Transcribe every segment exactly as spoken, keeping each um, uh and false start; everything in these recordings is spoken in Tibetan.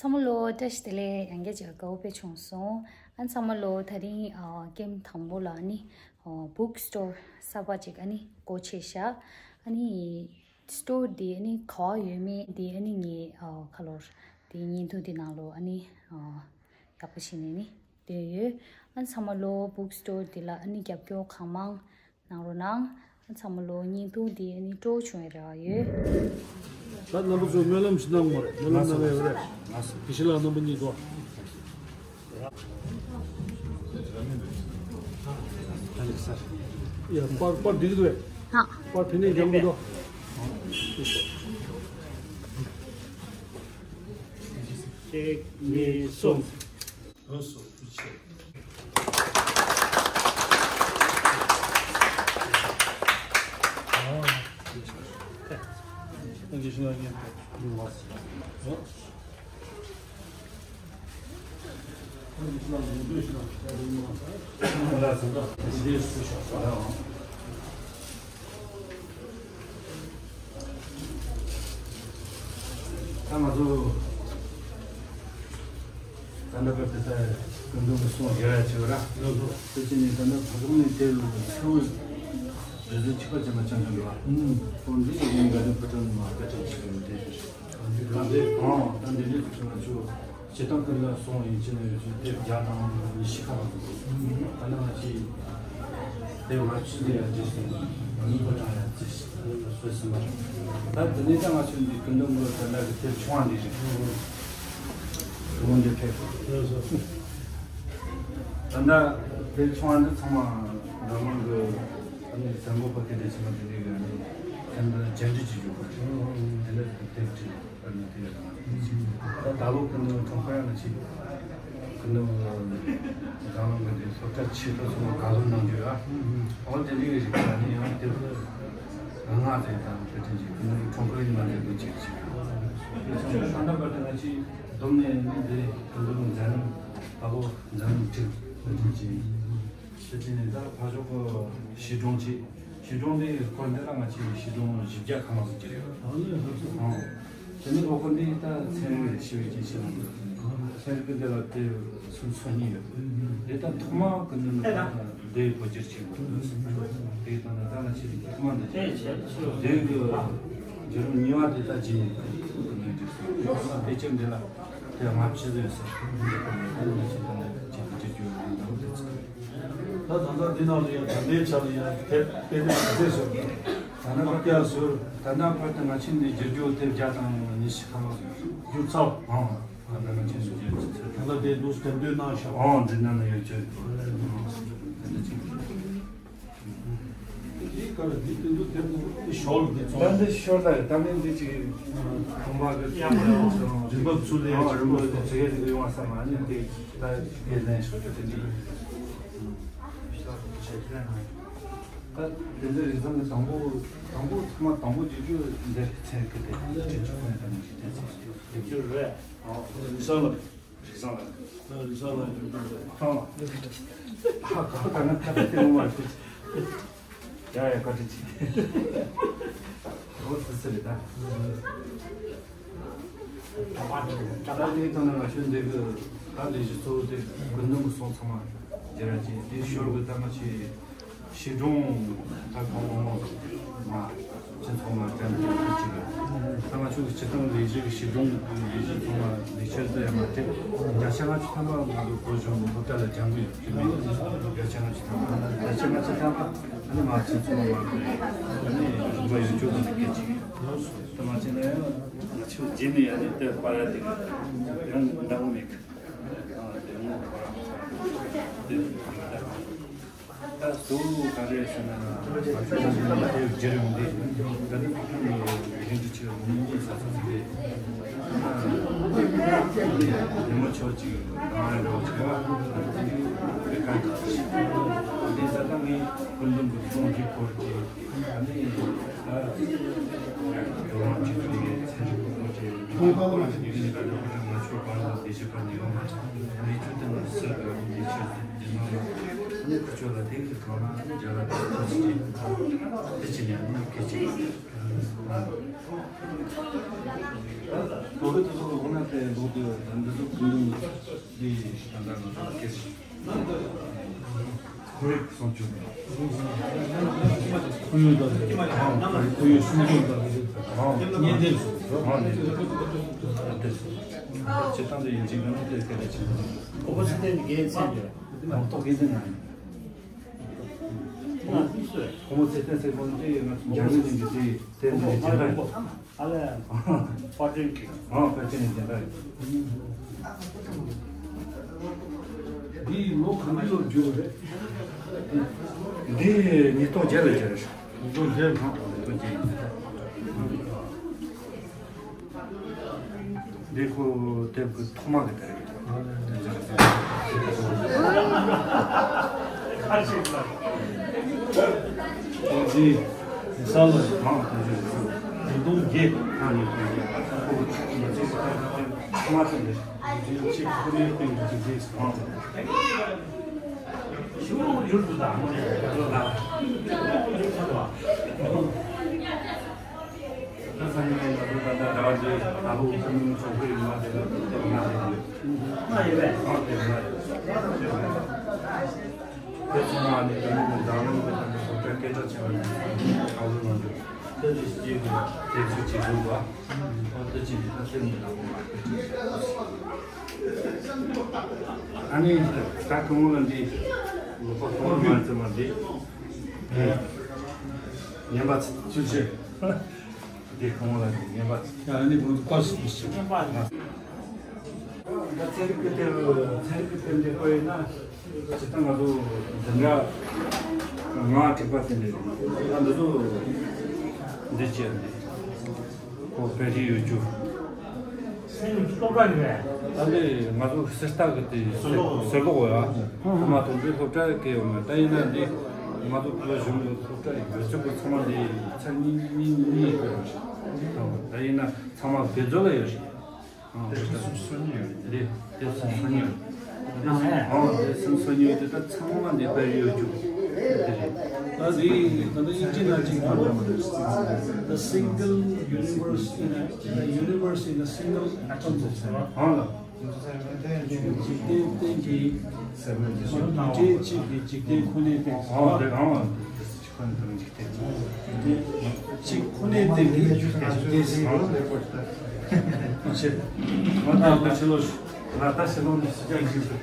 ཚང་མ་ལོ་བཀྲ་ཤིས་བདེ་ལེགས། ཡང་བསྐྱར་བྱས་དགའ་བོ་དཔེ་བྱུང་སོང་། ཨ་ཚང་མ་ལོ་དེ་རིང་ཨ་ཀེམ་དང་པོ་ལ་ཨ་ནི་ཨ་book store གསར་པ་ཅིག་ཨ་ནི་སྒོ་ཕྱེ་ཤག་ཨ་ནི་store འདི་ཨ་ནི་ག་པར་ཡོད་མེད་འདི་ཨ་ནི་ངས་ཨ་ཁ་ལོར་འདི་བརྙན་ཐུང་འདི་ནང་ལོ་ཨ་ནི་ཨ་ཡག་པོ་བྱས་ནས་ནི་སྟོན་ཡོད། ཨ་ཚང་མ་ལོ་book store འདི་ལ་ཨ་ནི་རྒྱབ་སྐྱོར་གང་མང་གནང་རོགས་གནང་། ཨ་ཚང་མ་ལོ་བརྙན་ཐུང་འདི་ཨ་ནི་སྤྲོ་བོ་བྱུང་བའི་རེ་བ་ཡོད། ད་རྣམ་པ་ཚོ་སྨོན་ལམ་ཞིག་གནང་དགོས་རེད། སྨོན་ལམ་གནང་ཡོད་རེད། དགེ་བཤེས་ལགས་རྣམ་པ་གཉིས་དོ། ཡ་པར་པར་འགྲིག་གི་རེད། ཧ། པར་ཕན་ནས་རྒྱབ་གི་འདུག་གཅིག་གཉིས་གསུམ། ད་ང་ཚོ་ད་ལྟ་བར་དུ་ད་སྐུ་མདུན་གྱི་གསུང་བརྗོད་ཡ་བྱེད་པ་ར། དེ་བྱས་ནས་ད་ལྟ་བར་སྐུ་མདུན་དེ་ལ་ཚུར་རེ་ཟུང་ཆིག་པ་ཅན་མ་ཅང་ཅང་འདུག་བ། ཨོ་འདི་ཡིན་འགའ་ནི་ཕུ་ཐང་མ་སྐད་ཆ་བྱེད་ཀྱི་མི་དེ་ད་འདི་ཨང་ད་འདི་འདྲའི་ཚུལ་ང་ཚོ། སྤྱིར་བཏང་ཀུན་ལ་སོང་ཡིན་ཕྱིན་ཡོད་ཚུལ་དེབ་བརྒྱ་དང་ཉི་ཤུ་ཁ་ལ་འདུག་ད་ནང་ཅི་དེབ་ལྔ་བཅུ་ལ་ཡ་བྲིས་སོང་། ཉིན་པ་དང་ཡ་རྩིས་སོ་སོ་མ་རེད། ད་དེ་ནས་ད་ང་ཚོ་འདི་ཀུན་ལ་ངོ་ད་ལྟ་གི་དེབ་ཆུང་བ་འདི་རེད། འོན་ཏེ་ཕེབས། ད་ལྟ་དེབ་ཆུང་བ་འདི་ཚང་མ་རང་རང་གི་ཨ་ནི་བཟང་པོ་པ་སྐད་བརྡ་ཆེན་པོ་དེ་འདྲའི་གི་ཨ་ནི་ཚན་པ་བཅར་འདྲི་བྱེད་རྒྱུ་ག་རེད། དེ་ལ་དེབ་བྲིས། ད་ད་ལོ་ཀུན་ནས་ཁྲོམ་ཁ་ཡང་ན་ཅིག་ཀུན་ནས་གང་གི་དེ་སློབ་གྲྭ་ཆེ་ཕྲ་ཚོ་ལ་དགའ་བསུ་གནང་རྒྱུ་ཡ། འོ་དེ་འདྲའི་རིགས་ལ་ནི་ཡང་དེ་ང་ང་དེ་དང་དེ་དྲན་ཅིག་ཀུན་ནས་ཁྲོམ་ཁ་ཡིན་ན་དེ་དགོས་ཅིག་ཅིག་ཡོད་ཚང་ད་ལྟ་བར་དུ་ང་ཅིག་བསྡོམས་ནས་ནི་དེ་ཀུན་ནས་མཛད་རྣམ་དཔའ་བོ་མཛད་རྣམ་བྲིས་དེ་དྲན་ཅིག་དེ་དྲན་ནས་ད་ཕ་ཕྱོགས་ཀྱི་གཞིས་གྲོང་ཅིག་གཞིས་གྲོང་འདི་སྐོར་འདི་ལ་ང་ཚོས་གཞིས་གྲོང་བཞི་བརྒྱ་ཁ་མང་ཟིག་གྱི་རེད། ཨང་། དེ་ནི་འོ་ཁོ་འདི་ད་ཚན་རིག་ཞི་བའི་སྐྱེས་ཆེན་ལ་འདུག་ཚན་རིག་འདི་ལ་དེ་སུམ་ཚོ་གཉིས་ཡོད། འདི་ད་ཐོག་མ་ཀུན་ནས་ད་དེ་བོད་སྒྱུར་བྱས་འདུག་དེ་ད་ནི་ད་ང་ཚོས་ཐོག་མ་འདི་བྱས་དེ་གི་བརྒྱུད་རིམ་གཉིས་པ་དེ་ད་རྗེས་ནས་ཀུན་ནས་འདི་སུ་དེ་ཅན་འདི་ལ་དེ་ང་ཚོས་དེ་སུ་འདི་ཀུན་ནས་ད་ང་ཚོས་ད་ནི་རྗེས་ཀྱི་བརྒྱུད་རིམ་འདི་ལ་དེ་ཚོ། ད་ད་ལྟ་འདི་ནང་ལ་ཡང་ད་ལྟའི་ཆ་ལ་ཡང་དེབ་དཔེ་དེབ་ག་ཚད་བཟོས་ད་ནང་ལ་ཀྱང་བཟོས། ད་ལྟ་བར་དུ་ང་ཚོས་འདི་བསྒྱུར་རྒྱུ་དེབ་བརྒྱ་དང་ཉི་ཤུ་ཁ་ལྷག་བཟོས། བསྒྱུར་ཚར། ཨང་། ད་ལྟ་ང་ཚོས་བསྒྱུར་ཚར། ད་ལྟ་དེ་འདུག་འགྲེམས་སྟོན་གནང་ཤག་ཨང་། འདི་ནང་ལ་ཡོད་ཚོད། ཨང་། ད་ལྟ་ཅིག་འདི་ག་ལ་འདི་སྟོན་དུ་དེབ་འདི་ཞོར་འདི་ཚོ། ད་འདི་ཞོར་ད་ད་ནི་འདི་ཅིག་ཁང་པ་གི་རིན་པ་ཚུལ་ལས་ཨང་། རིན་པ་ཚུལ་ལས་ཡོང་བ་བསམ་ཨ་ནི་འདི། ད་དེ་ལན་ཞུ་རྒྱུ་དེ་འདྲ་རེད། ད་དེ་འདྲ་རིགས་ཙམ་གྱི་དང་པོ་དང་པོ་ཚང་མ་དང་པོ་བསྒྱུར་རྒྱུ་འདིར་ཚན་ཁི་དེ་དྲན་ཆོག་ནས་དང་ཞིག་དེ་ཚོ་བསྒྱུར་རྒྱུ་རེད། རིགས་བཟང་ལ་རིགས་བཟང་ལ་རིགས་བཟང་ལ་བསྒྱུར་རྒྱུ་རེད། ཨ་ག་ག་ན་ཁ་ཏ་དེ་མ་ཞིག་ཡ་ཡ་བཀའ་དྲིན་ཆེ། འོ་ཙི་ཙི་རེད་ད། ད་དེའི་ཐོག་ནས་ང་ཚོའི་འདི་གི་ད་ལས་གཞི་གཙོ་བོ་དེ་ཀུན་འདུམ་གྱི་སོང་ཚང་མ་སྦྱར་ཡ་ཅིག་དེའི་ཞོར་གི་ད་ང་ཚོའི་གཞིས་གྲོང་ད་གང་མང་མང་མ་སྤྱི་ཚོགས་མ་དྲན་པའི་ཁུལ་གཅིག་གི་ད་ང་ཚོ་གི་སྤྱི་བཏང་ལས་གཞི་གི་གཞིས་གྲོང་གི་ལས་གཞི་ཚང་མ་ལས་འཆར་དུ་ཡང་མ་སྤྲད། བརྒྱ་ཆ་ལྔ་བཅུ་ཐམ་པ་ང་ཚོ་བོད་གཞུང་གི་སློབ་གྲྭ་ལ་སྦྱང་གི་ཡོད། བརྒྱ་ཆ་ལྔ་བཅུ་ཐམ་པ་བརྒྱ་ཆ་ལྔ་བཅུ་ཐམ་པ། ཨ་ནི་མ་ཚིག་ཚོ་མ་གི་ཨ་ནི་རིམ་པ་ཡོད་ཆོག་གི་སྐད་ཅིག་ད་མ་བྱས་ན་ཡང་ང་ཚོ་རྗེས་ནས་ཡང་ནི་དེ་སྤར་ཡ་དེ་ཡང་འདང་མེད་གི། ཨ་དེ་མོ་ཁོ་རང་དེ་ད་གཙོ་བོ་ག་རེ་ཟེར་ན་ང་ཚོ་ནང་དེ་བརྒྱུད་རིམ་འདི་ད་ནི་ཁོང་གི་རིན་པོ་ཆེ་མི་ཉིད་ས་ས་ཟིག་རེད། ཉི་མ་ཆོག་ཅིག་གང་རེད་འགྲོ་ཆེ་བ་དེ་ག་འདི་ས་ད་ངའི་ཀུན་འདུམ་གི་གསུང་གི་སྐོར་གྱི་ཨ་ནི་ད་རྒྱལ་དབང་གཅིག་པུའི་ཚན་རིག་གི་སྐོར་གྱི་ཁྱོད་པ་ལ་ཡིན་ནི་ག་ལ་ང་ཆོག་པ་ལ་བདེ་སྐྱིད་པ་ཉི་མ་མ་ལས་ཆོས་དེ་ང་སུ་ག་རུ་བདེ་ཆོས་དེ་ནང་ལ་ཨ་ནི་ཁུ་ཆོ་ལ་དེ་གི་གང་ལ་རྒྱ་ལ་དེ་ཁུ་ཆི་དེ་ཅི་ཉན་ནི་ཁེ་ཆི། ད་ལོ་དེ་ཚོ་ལ་འོ་ན་དེ་ལོ་དེ་ད་འདི་ཚོ་ཀུན་འདུམ་འདི་ད་ལྟ་ང་ཚོ་ལ་སྐད་ཆ་ཁོར་ཡུག་སྲུང་སྐྱོབ། ཁོར་ཡུག་དང་ཁོར་ཡུག་སྲུང་སྐྱོབ་དང་ཉེན་བརྡ་སོགས་ཉེན་བརྡ་སོགས་སྤྱིར་བཏང་དུ་ཡིན་གཅིག་ནང་དེ་སྐད་ཆ་ཆེན་པོ་རེད། ཁོ་བོ་ཚེ་བརྟན་གྱི་སྐད་ཆ་ཆེན་པོ་རེད། ཁོ་བོ་ཚེ་བརྟན་ཟེར་གོ་ནི་དེ་ཡིན་ན་རྒྱ་མི་ནས་འདི་དེ་དེ་འདི་དེ་འདྲ་ཡིན། ཨ་ལས། པར་སྐྲུན་གྱི། ཨ་པར་སྐྲུན་གྱི་འདི་འདྲ་ཡིན། འདི་ལོ་ག་ནས་ལོ་བརྒྱུད་རེད། འདི་ཉིས་སྟོང་བརྒྱད་ལ་བརྒྱབ་རེད། ཉིས་སྟོང་བརྒྱད་ལ། ཉིས་སྟོང་བརྒྱད་ཡིན། འདི་ཁོ་དེབ་ཀྱི་ཐོག་མ་གི་དེབ་རེད། ཁ་ཅིག་ལ། ཁོང་ཚོའི་ས་ལ་མང་དུ་བརྗོད་ཚུལ་ཉིས་སྟོང་བརྒྱད། ཨ་ནི་ཁོང་ཚོའི་ས་ལ་ཐོག་མ་དེ་འདྲ་གཅིག་ཁོ་ནའི་སྟེང་དུ་གཅིག་རྗེས་སུ་མང་དུ། ཞུ་ཡུལ་དུ་དང་། ད་ས་ཉིན་ང་ཚོ་ད་ལྟ་ཟླ་བ་འདིའི་ད་ལོ་ཚང་མའི་ཚོགས་པའི་ཡོང་བ་དེ་ལ་ཐུགས་རྗེ་གནང་ཞུ་རྒྱུ་ཡིན། ཨང་དེ་ལ་དེ་ཚང་མ་ནི་དེ་ནི་འཛམ་གླིང་གི་ད་ལྟ་སློབ་གྲྭ་སྐད་གྲགས་ཆེ་བ་ཡིན་ཨ་ལོ་ནང་དུ་ད་ལྟ་སྤྱི་གི་དེབ་ཚོ་ཅིག་བཟོས་པ་ཨོ་ད་ཅི་ནི་ད་སེམས་ནི་ལ་ཨ་ནི་ད་གང་ལ་འདི་ལོ་ཁ་གང་ལ་མ་ཚེ་མ་འདི་ངན་པ་ཚུལ་ཆེ། འདི་ཁོང་ལ་ངན་པ། ཡང་ནི་ཁོང་ཚོ་པར་སུ་ཞིག་ད་ཚན་རིག་གི་དེབ། ཚན་རིག་གི་དེབ་འདི་བཀོད་ཡིན་ན། ཇི་ལྟར་ང་ཚོ་འཛིན་གྲྭ་ང་དྲུག་པ་དེ་ནས་ད་འདི་ཚོ་འདི་བྱས་ནས་ཁོ་སྤེལ་གྱི་ཡོད་རྒྱུ། ད་ལྟ་ང་ཚོ་གསེར་རྟ་གི་དེ་ཟེར་ལོག་ཡ། ཁོ་མ་ཐོན་པའི་སློབ་གྲྭ་གི་ཡོད་མ་ད་ཡིན་ན་འདི་ང་ཚོ་བོད་གཞུང་གི་སློབ་གྲྭ་ཡོད་ཚད་པོ་ཚང་མ་འདི་ཚར་གཉིས་གཉིས་གཉིས་ཡོད་རེད། ད་ཡིན་ན་ཚང་མ་དགེ་རྫོང་ལ་ཡོད་རེད། དེ་སུམ་སུམ་ཡོད་རེད། འདི་དེ་སུམ་སུམ་ཡོད་རེད། ཨང་དེ་སུམ་སུམ་ཡོད་དེ་ད་ཚང་མ་འདི་པར་ཡོད་རྒྱུ་དེ་རེད། ད་འདི་ད་ལྟ་དབྱིན་ཇི་ནང་གཅིག་ཡོད་རེད། The single universe in a, the universe in a single atom ཟེར་བ། ཨང་ལ། འཇིག་རྟེན་སྟེང་གི་འཇིག་རྟེན་གཅིག་གི་འཇིག་རྟེན་ཁོ་ནའི་སྟེང་ཟེར་བ། ཨང་དེ་ཨང་། གཅིག་ཁོ་ནའི་སྟེང་གི་འཇིག་རྟེན་ཟེར་བ། ཨ་ཆེ། ང་ད་ལྟ་ཕྱི་ལོགས་ཤོག་ང་ད་ཕྱི་ལོགས་ནས་ཕྱི་རྒྱལ་ཞིག་ཤོག་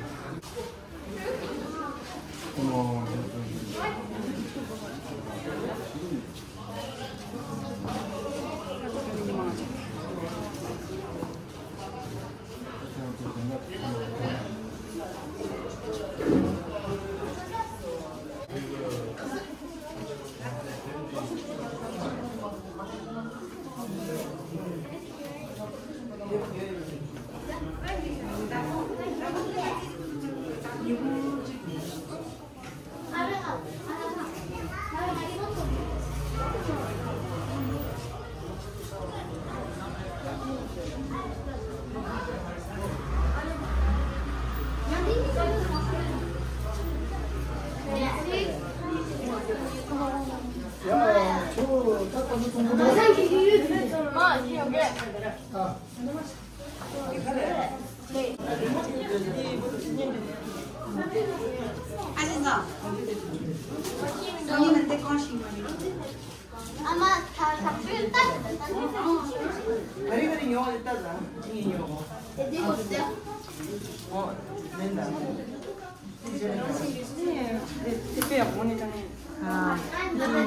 དེ་དཔེ་ཡག་པོ་ནི་ད་ནི། ཨ།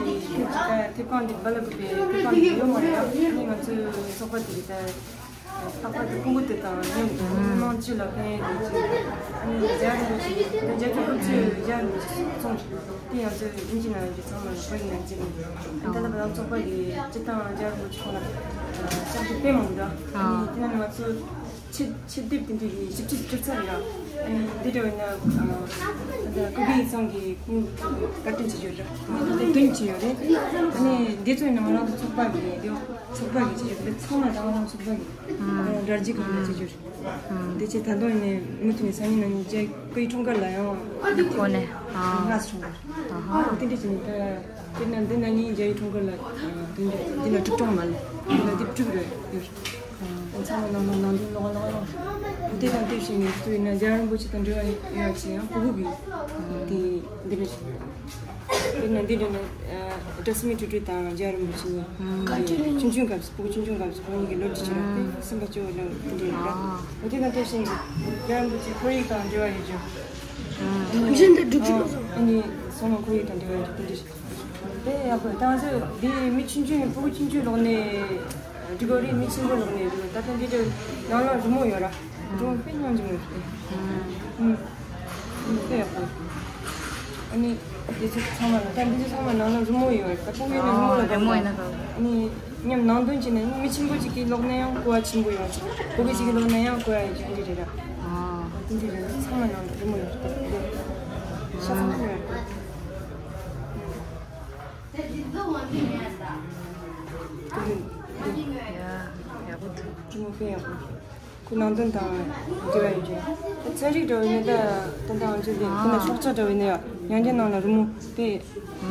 འདི་དེབ་ཁང་འདི་སྦེལ་ཀོབ་པའི་དེབ་ཁང་འདི་ཡོད་མ་རེད། ཨ་ནི་ང་ཚོའི་ཚོགས་པ་དེ་གི་ད་ལྷག་པར་དུ་ཀུང་ཀུ་དེ་དང་མཉམ་དུ་མི་མང་སྤྱི་ལ་ཕན་ཡོན་ཅིག་ཨ་ནི་རྒྱལ་བ་རིན་པོ་ཆེ་ད་རྒྱལ་ཁབ་ཀུན་སྤྱོད་རྒྱལ་བ་རིན་པོ་ཆེ་ཚོགས་དེ་ང་ཚོའི་དབྱིན་ཇི་ནང་ཡོད་ཚང་མ་བོད་ཡིག་ནང་བྲིས་ནས་ད་ལྟ་བར་ཚོགས་པ་གི་སྤྱི་བཏང་རྒྱལ་བ་རིན་པོ་ཆེ་ཁོང་ལ་ཕྱག་བྲིས་དཔེ་མང་པོ་འདུག་ཨ་ནི་དེ་ནང་ནས་ང་ཚོ། ཆེད་ཆེད་དེབ་དེ་འདྲ་ཡི་ཞིབ་དཔྱད་བསྒྲུབས་ཚར་ཡོད། ཨ་ནི་འདི་འདྲ་བས་ན་ཨ་ད་ལྟ་ཀུ་ཀུ་ཡིག་ཚང་གི་ཁུངས་བཀའ་དྲིན་ཆེ་ཡོད་རེད། དེ་དོན་ཆེ་ཡོད་རེད། ཨ་ནི་འདི་ཚོ་ཡིན་ན་ང་རང་ཚོ་ཚོགས་པ་གི་འདི་ ཚོགས་པ་གི་ཅིག་ཡོད་པས་ཚང་མ་དང་ཚོགས་པ་གི་ཨ་ར་རྒྱ་གི་ལ་ཅིག་ཡོད། དེ་ཅིག་ད་དུང་ནས་མུ་མཐུད་ནས་སང་ཉིན་གནངས་ཉིན་རྒྱ་སྐུའི་འཁྲུངས་སྐར་ལ་ཡང་ཁོ་ནས་ཨ་ལྔ་སོང་བ། དེ་འདྲ་བྱས་ནས་ད་དཔེར་ན་འདི་གནངས་ཉིན་རྒྱ་ཡི་འཁྲུངས་སྐར་ལ་དེ་འདྲ་འདི་ལ་དྲུག་སྟོང་མ་ལ་འདི་ལ་དེ་དྲུག་རེ་ཡོད། ཚང་མ་ནང་ནང་ནང་དོན་ལོག་ལོག་ལོག་དེ་དང་དེ་བཞིན་ནས་ལྟོས་ན་རྒྱལ་བ་རིན་པོ་ཆེ་དང་འབྲེལ་བ་ཡོད་ཅེས་ཡང་ཕྲུ་གུ་གི་དེ་འདི་འདྲ་ཞིག་དཔེར་ན་འདི་འདྲ་ནི་སྒྲ་སྲིད་མི་དྲུག་དྲུག་དང་རྒྱལ་བ་རིན་པོ་ཆེ་གཉིས་ཆུང་ཆུང་སྐབས་སུ་ཕྲུ་གུ་ཆུང་ཆུང་སྐབས་སུ་ཁོང་གཉིས་ཀྱི་ལོ་རྒྱུས་ཅིག་རག་སྟེ་སེམས་པ་སྐྱོ་བ་ལ་འདི་འདྲ་རག་འོ་དེ་དང་དེ་བཞིན་གྱི་རྒྱལ་བ་རིན་པོ་ཆེ་ཁོར་ཡུག་དང་འབྲེལ་བ་ཡོད་རྒྱུ། འདི་འདི་འགྲིག་གི་མ་སོང་། ཨ་ནི་སོང་མ་ཁོར་ཡུག་དང་འབྲེལ་བ་ཡོད་རྒྱུ་དེ་འདྲ་ཞིག་དེ་ཡག་པོ་ད་ང་ཚོས་འདི་མི་ཆུང་ཆུང་ཕྲུ་གུ་ཆུང་ཆུང་ལོག་ནས་འགྲིག་གོ་རེད། མི་ཆེན་པོ་ལོག་ནས་འགྲིག་གོ་ད་ལྟ་འདི་འདྲ་ནང་ལ་རི་མོ་ཡོད་ར། རི་མོ་དཔེ་སྙིང་རྗེ་མོ་རེད། ཨུམ། ཨུམ། དཔེ་ཡག་པོ་རེད། ཨ་ནི་འདི་ཚོ་ཚང་མ་ལ་ད་འདི་ཚོ་ཚང་མ་ནང་ལ་རི་མོ་ཡོད་རེད། ད་ཕྲུ་གུ་ཡིན་ན་རི་མོ་ལ་རི་མོ་ཡིན་ན་ཨ་ནི་མཉམ་ནང་དོན་བྱས་ན་མི་ཆེན་པོ་གཅིག་གིས་ཀློག་ན་ཡང་གོ་བ་ཆེན་པོ་ཡོང་ཆོག་ཕྲུ་གུ་གཅིག་གིས་ཀློག་ན་ཡང་གོ་བ་ཡོང་ཆོག་འདི་རེད་ར། ཨ་འདི་འདི་རེད། ཚང་མ་ནང་ལ་རི་མོ་ཡོད་རེད། ཤ་ཚ་མོ་ཡོད་རེད། ཡག་པོ་འདུག་ཁྱི་མོ་དཔེ་ཡག་པོ། ཁོའི་ནང་དོན་དང་འབྲེལ་བ་ཡོད་ཀྱི། ཚན་རིག་འདྲ་བོ་ཡིན་ན་ད་ད་ལྟ་ང་ཚོ་ལས་ཁོ་ན་སྲོག་ཆགས་འདྲ་བོ་ཡིན་ན་ཡང་ཡང་བསྐྱར་ནང་ལ་རི་མོ་དཔེ་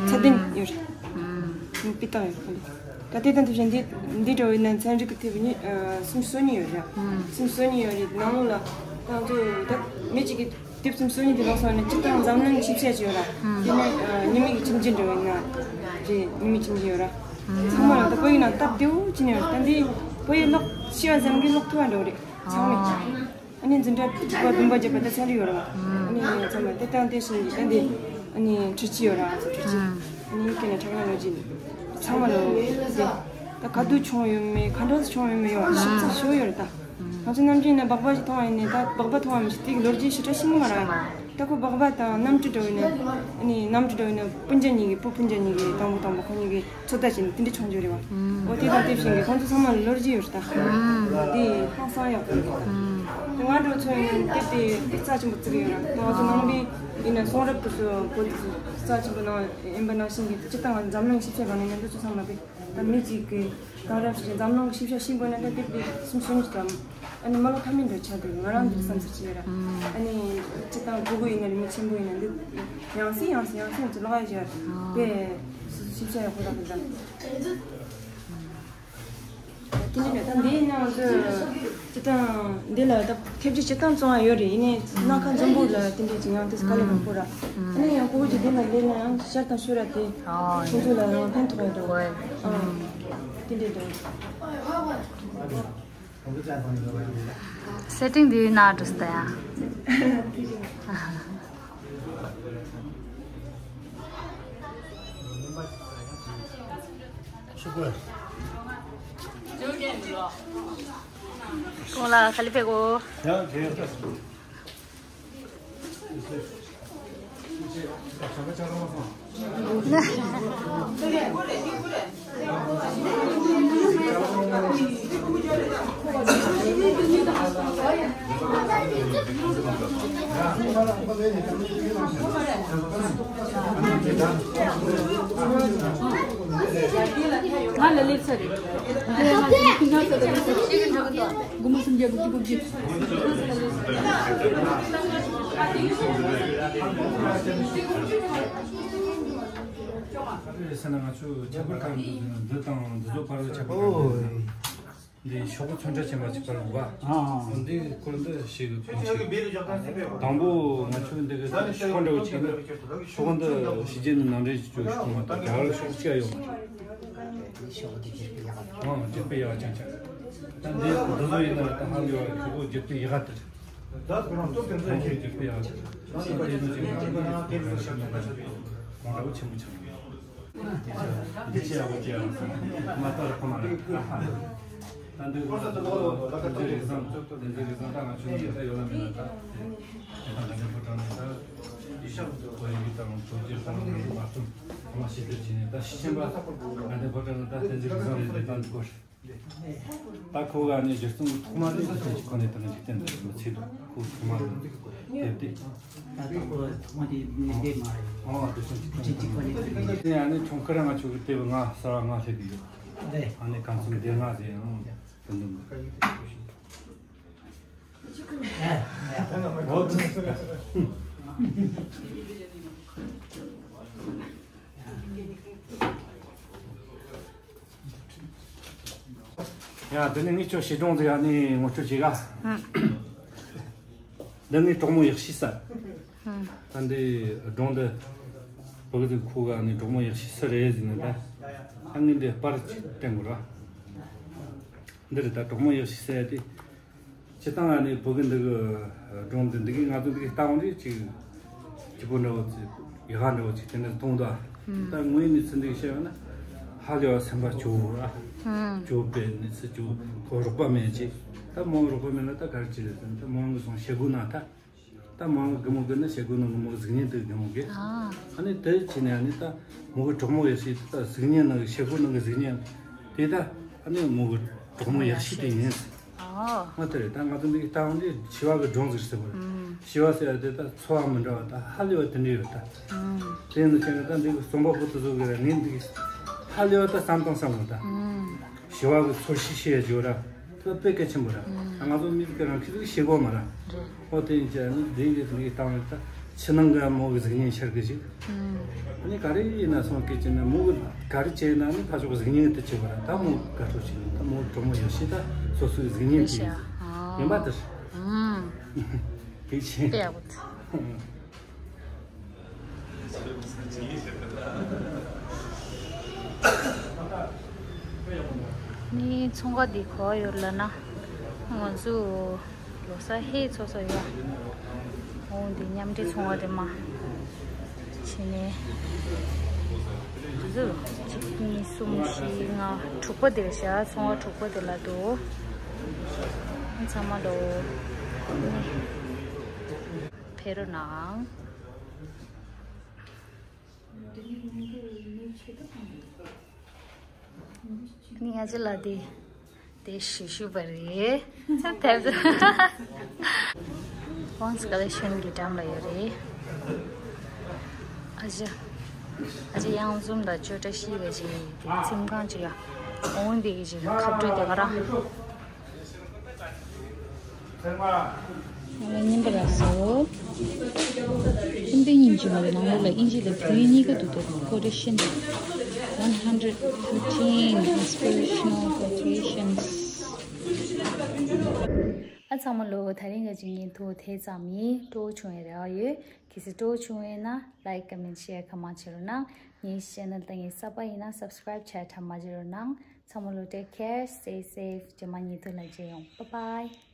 ཚད་ལྡན་ཡོད་རེད། སྤུས་དག་ཡོད་ཁོ་ལས། ད་དེ་དང་དེ་བཞིན་འདི་འདི་འདྲ་བོ་ཡིན་ན་ཚན་རིག་གི་དེབ་གཉིས་སུམ་ཅུ་སོ་གཉིས་ཡོད་རེད། སུམ་ཅུ་སོ་གཉིས་ཡོད་རེད། ནང་ལོགས་ལ་ད་ང་ཚོ་ད་མི་གཅིག་གིས། དེབ་སུམ་ཅུ་སོ་གཉིས་དེ་ལོགས་སུ་ནི་སྤྱིར་བཏང་འཛམ་གླིང་ཞིབ་དཔྱད་བྱས་ཡོད་ར། དེ་ནས་ཉི་མའི་གི་ཁྱིམ་རྒྱུད་འདྲ་བོ་ཡིན་ན་རེད། ཉི་མའི་ཁྱིམ་རྒྱུད་ཡོད་ར། ཚང་མ་ལ་ད་བོད་ཡིན་ན་སྟབས་བདེ་བོ་ཅི་ནས་ཡོད་ར། ད་འདི་བོད་ཡིག་ཀློག་ཤེས་པ་ཙམ་གྱིས་ཀློག་ཐུབ་པ་འདྲ་བོ་རེད་ཚང་མས། ཨ་ནི་འཛིན་གྲྭ་དྲུག་པ་བདུན་པ་བརྒྱད་པ་ད་ཚན་རིག་ཡོད་ར། ཨ་ནི་ཚང་མ་དེ་དང་དེ་བཞིན་གྱི་ད་འདི་ཨ་ནི་འཕྲུལ་ཆས་ཡོད་ར། ང་ཚོ་འཕྲུལ་ཆས་ཨ་ནི་དེ་ནས་ཊེག་ནོ་ལོ་ཇི་ཚང་མ་ལ་འོ་དེ་ད་ག་དུས་བྱུང་ཡོད་མེད་ག་འདྲ་བྱུང་ཡོད་མེད་ཡོད་ཞིབ་ཚགས་ཞུ་ཡོད་ར་ད། ང་ཚོ་ནམ་རྒྱུན་ནས་སྦག་སྦག་ཞིག་མཐོང་བ་ཡིན་ནའི་ད་སྦག་སྦག་མཐོང་བ་མི་ཤེས་དེ་གི་ལོ་རྒྱུས་ཞིབ་ཕྲ་ཤེས་ཀྱི་མ་རེད། ད་ཁོ་སྦག་སྦག་དང་གནམ་གྲུ་འདྲ་བོ་ཡིན་ན་ཨ་ནི་གནམ་གྲུ་འདྲ་བོ་ཡིན་ན་སྤུན་ཀྱག་གཉིས་ཀྱི་བུ་སྤུན་ཀྱག་གཉིས་ཀྱི་དང་པོ་དང་པོ་ཁོ་གཉིས་ཀྱི་ཚོད་ལྟ་བྱས་ནས་དེ་འདྲ་བྱུང་རྒྱུ་རེད་བ། འོ་དེ་དང་དེ་བཞིན་གྱི་ཁོང་ཚོ་ཚང་མ་ལ་ལོ་རྒྱུས་ཡོད་རེད་ད། དེ་ཧང་སང་ཡག་པོ་རེད་ད། དེ་ང་འདྲ་ཚོ་ཡིན་ན་དེབ་དེ་རྩ་ཆེན་པོ་བརྩི་གི་ཡོད་ར། ང་ཚོ་ནང་པའི་ཡིན་ན་གསུང་རབ་དེ་ཚོ་བོད་དེ་ཚོ་རྩ་ཆེན་པོ་ནང་ཡིན་པ་ནང་བཞིན་གྱི་སྤྱིར་བཏང་ང་འཛམ་གླིང་ཞིབ་དཔྱད་ཁང་ནས་ང་ཚོ་ཚང་མ་དེ། ད་མི་གཅིག་གིས་གང་རབ་ཞིག་འཛམ་གླིང་གི་ཤེས་བྱ་ཤེས་དགོས་ན་ད་དེབ་དེ་སུམ་ཅུ་སོ་གཉིས་ཙམ་ཨ་ནི་མ་ལོ་ཁ་མིན་འདྲ་ཆགས་འདུག་ང་རང་འདིར་བསམ་ཚུལ་ཅིག་ཡོད་ར། ཨ་ནི་སྤྱིར་བཏང་ཕྲུ་གུ་ཡིན་ན་རེད་མི་ཆེན་པོ་ཡིན་ན་འདི་ཡང་སེ་ཡང་སེ་ཡང་སེ་ཅིག་ལོག་ཡ་ཅིག་ཡོད་ར། དེ་སུ་ཤེས་བྱ་ཡག་པོ་རག་གི་འདྲ། དེ་འདྲ་རེད། ད་འདིའི་ནང་ཚོས་སྤྱིར་བཏང་འདི་ལ་ད་ཁྱབ་རྒྱ་སྤྱིར་བཏང་བཙོང་བ་ཡོད་རེད། ཡིན་ནའི་སྣ་ཁ་འཛོམས་པོ་ལ་དེ་འདྲས་ཅིག་ཡང་དེ་དཀའ་ལས་ཁག་པོ་ར། ཨ་ནི་ཡང་ཕྲུ་གུ་ཅིག་འདི་ལ་སླེབས་ན་ཡང་ཤར་དང་ཤོར་ར་དེ་ཁོང་ཚོ་ལ་རང་ཕན་ཐོགས་ཡ་འདྲ་བོ། ཨ་དེ་འདྲས་འདྲ་བོ། སེ་ཊིང་འདི་ན་འགྲོ་སྟེ་ཡ། ཁོང་ལ་ཁ་ལི་ཕེ་གོ། ང་ལ་སླེབས་ཚར་རེད། དགུ་མ་སུམ་བརྒྱ་དགུ་བཅུ་གོ་བརྒྱད། ཟེར་ན་ང་ཚོ་ཁྱད་པར་ཁག་འདི་དང་འདི་ཚོ་བར་ལ་ཁྱད་པར་ཁག་འདི་འདི་ཤོག་བུ་ཚོན་ཁྲ་ཅན་པ་ཅིག་པར་འདུག་ག་འདི་སྐོར་འདི་ཞིག་གི་དགོངས་ཞིག་དང་པོ་ང་ཚོ་འདི་གི་ཤོག་འདྲ་བོ་ཅིག་ནི་ཤོག་འདི་ཕྱི་རྒྱལ་ནས་ནང་འདྲེན་བྱེད་ཆོག་ཤོག་མ་གཏོགས་རྒྱ་གར་ཤོག་གཅིག་ཡོད་མ་རེད། ཤོག་འདི་རྒྱལ་པོའི་ཡག་ག་ཨང་རྒྱལ་པོའི་ཡག་ཅང་ཅང་། ད་འདི་འདི་ཚོ་ཡིན་ན་ད་ཧ་ལས་པ་ཤོག་བུ་རྒྱལ་པོའི་ཡག་ག་དེ་རེད། ད་ཁོ་རང་ཚོ་དེ་ཚོ་ཁོང་གི་རྒྱལ་པོའི་ཡག་ག་དེ་རེད། ད་དེ་ཚོ་ཅིག་ང་ཚོ་ནང་ཁྱེད་ཚོ་ཤོག་འདྲ་བོ་ཆེན་པོ་ཆགས་ཡོད། འདི་ཅི་ཡག་པོ་ཅི་ཡག་པོ་མ་ལྟ་ར་ཁོ་མ་རེད། ད་འདི་ཁོ་ཚོ་ལོ་ལོ་ལ་ཁ་ཐོན་རེ་ཟང་དེ་འདི་རེ་ཟང་ད་ང་ཆུང་ཆུང་ད་ཡོད་ལ་མིན་ན་ད་དེ་ད་ང་ཚོ་ཕོ་བྲང་ནས་ད་ཡི་ཤག་ཏུ་ཁོ་ཡི་དང་གྲོང་ཁྱེར་ཁོ་རང་ནས་མ་ཐུབ་ཁོ་མ་ཤེས་དེ་བྱས་ནས་ད་ཤི་ཆེན་པ་ང་ཚོ་ཕོ་བྲང་ནས་ད་དེ་འདི་རེ་ཟང་རེ་ཟང་ད་འདི་སྐོར། ད་ཁོ་ག་ནས་གཞི་རྩོམ་ཐོག་མ་དེ་འཇིག་རྟེན་གྱི་ཁོ་ནས་དང་འཇིག་རྟེན་འདི་མི་ཚེ་དུ་ཁོ་ཐོག་མ་དེ་དེབ་དེ། ད་དང་པོ་ཐོག་མ་དེ་མི་དེ་མ་རེད། ཨོ་དེ་སོང་ཅིག་འཇིག་རྟེན་གྱི་ཁོ་ནས་དང་འཇིག་རྟེན། དེ་ཡང་ནི་ཁྱུང་དཀར་ང་ཆུ་གི་དེབ་ལྔ་གསར་བ་ལྔ་སླེབས་ཀྱི་ཡོད། ཨ་ནི་གང་འཚམ་སྡེ་ལྔ་ཟེར་ཡང་དུ་འདུག་ཡ། དེ་ནས་ངས་ཁྱོད་བྱིས་སྒྲུང་ཟིག་ཨ་ནི་ངོ་སྤྲོད་བྱེད་ག་འདི་ངའི་གྲོགས་མོ་ཡག་ཤོས་ཟེར། ད་འདི་སྒྲུང་འདི་བུ་གི་ཁོ་ག་ནི་གྲོགས་མོ་ཡག་ཤོས་སུ་རེད་ཟེར་ནས་ད། ད་ངས་འདི་པར་ཅིག་བསྟན་དགོས་ར། འདི་རེད་ད་གྲོགས་མོ་ཡག་ཤོས་ཟེར་ཡ་དེ། སྤྱིར་བཏང་ང་ནི་བུ་གི་འདི་གི་སྒྲུང་འདི་འདི་གི་ང་ཚོ་འདི་གི་ལྟ་བ་འདི་ཅིག་སྐྱིད་པོ་འདྲ་བོ་ཅིག་ཡག་ག་འདྲ་བོ་ཅིག་དེ་འདྲ་མཐོང་འདུག་ད་དངོས་ཡོད་གནས་ཚུལ་འདི་གི་བཤད་ཡོད་ན་ཧ་ལས་པ་སེམས་པ་སྐྱོ་བོ་ར། སྐྱོ་བོ་པའི་གནས་ཚུལ་སྐྱོ་བོ་ཁོ་རོགས་པ་མེད་ཅིག་ད་མོ་རོགས་པ་མེད་ན་ད་ག་རེ་ཅིག་རེད་ཟེར་ན་ད་མོ་གི་སོང་བྱེད་སྒོ་ན་ད། ད་མོ་གི་མོ་གི་ནི་བྱེད་སྒོ་ནང་གི་མོ་གི་གཟུགས་བརྙན་དེ་གི་མོ་གི། ཨ་ནི་དེ་བྱས་ནས་ཨ་ནི་ད་མོ་གི་གྲོགས་མོ་ཡོད་སྲིད་ད་གཟུགས་བརྙན་ནང་གི་བྱེད་སྒོ་ནང་གི་གཟུགས་བརྙན་དེ་ད་ཨ་ནི་མོ་གི་གྲོགས་མོ་ཡག་ཤོས་དེ་ཡིན། ཨ་ང་དེ་རེད་ད་ང་ཚོ་འདི་གི་ལྟ་བ་འདི་བྱིས་པ་གི་སྒྲུང་ཟིག་ཟེར་བ་རེད། བྱིས་པ་ཟེར་ཡ་དེ་ད་འཚོ་བ་མི་འདྲ་བ་ད་ཧ་ལས་པ་དེ་འདྲ་ཡོད་ད། དེ་ནི་བྱས་ནས་ད་འདི་གི་རྩོམ་པ་པོ་དེ་ཚོ་གི་ར་ངས་འདི་གི་ཧ་ལས་པ་ད་བསམ་དང་བསམ་བ་ད། བྱིས་པ་གི་ཚོར་ཤེས་ཤེས་ཡ་ཅིག་ཡོད་ར། དེ་དཔེ་གལ་ཆེན་པོ་ར། ང་ཚོ་མི་གི་རང་ཁྱི་ཚོ་གི་ཤེས་གོ་མ་ར། ཨོ་དེ་ཡིན་ཀྱང་ནི་དེ་གི་དེ་གི་བཏང་བ་ད་ཕྱི་ནང་གི་མོ་གི་གཟུགས་བརྙན་ཤར་གི་ཞིག་ཨ་ནི་ག་རེ་ཡིན་ན་སོང་སྐད་ཅིག་ན་མོ་གི་ག་རེ་བྱས་ན་ནི་ཕ་ཕྱོགས་གཟུགས་བརྙན་དེ་བྱེད་པ་ར་ད་མོ་དགའ་སྤྲོ་བྱེད་ནི་ད་མོ་གྲོགས་མོ་ཡོད་ཤེས་ད་སོ་སོའི་གཟུགས་བརྙན་དེ་ཡིན་པ་དེར་གལ་ཆེ། ནི་ཚོང་ཁང་འདི་ག་པར་ཡོད་ལབ་ན། ང་ཚོ་ལོ་གསར་ཧེ་ཚོགས་ས་ཡོད། འོ་འདི་མཉམ་འབྲེལ་ཚོང་ཁང་དེ་མ། བྱས་ནས། འདི་ཚོ་གཅིག་གཉིས་གསུམ་བཞི་ལྔ་དྲུག་པ་དེ་རེད་ཤག་ཚོང་ཁང་དྲུག་པ་དེ་ལ་འདུག་ཚང་མ་ལོ། ཕེབས་རོགས་གནང་། ནི་ང་ཚོ་ལ་དེ་དེ་ཞུ་ཞུ་བ་རེད། ཚ་ཐེབས། ཝང་སི་ཀ་ལེ་ཤན་གྱི་འགྲམ་ལ་ཡོད་རེད། ཨ་ཅེ། ཨ་ཅེ་གཡང་འཛོམས་དང་ཅོ་བཀྲ་ཤིས་ཀྱི་ཅིག་དེ་ཚིམ་ཁང་ཅིག་ཡ། འོང་དེ་གི་ཅིག་ཁ་བྲོ་དེ་ག་ར། ཉིན་པ་ར་སོ། སྤྱི་ཟླ་ཉིན་བཅུ་པའི་ནང་ལོགས་ལ་དབྱིན་ཇི་དང་བོད་ཡིག་གཉིས་ཀ་འདུག་སྟེ། Quotation one hundred fifteen inspirational quotations. ཨ་ཚང་མ་ལོ་དེ་རིང་གི་ཅིག་ཉིན་ཐོ་དེ་ཙམ་ཡིན། སྤྲོ་བྱུང་བའི་རེ་བ་ཡོད། གལ་སྲིད་སྤྲོ་བྱུང་བས་ན་like, comment, share གང་མང་བྱེད་རོགས་གནང་། ངའི་channel དང་ངའི་གསར་པ་ཡིན་ན་subscribe བྱས་དྲ་མ་བརྗེད་རོགས་གནང་། ཚང་མ་ལོ་take care, stay safe. རྗེས་མ་ཉིན་ཐོ་ལ་མཇལ་ཡོང་། Bye bye.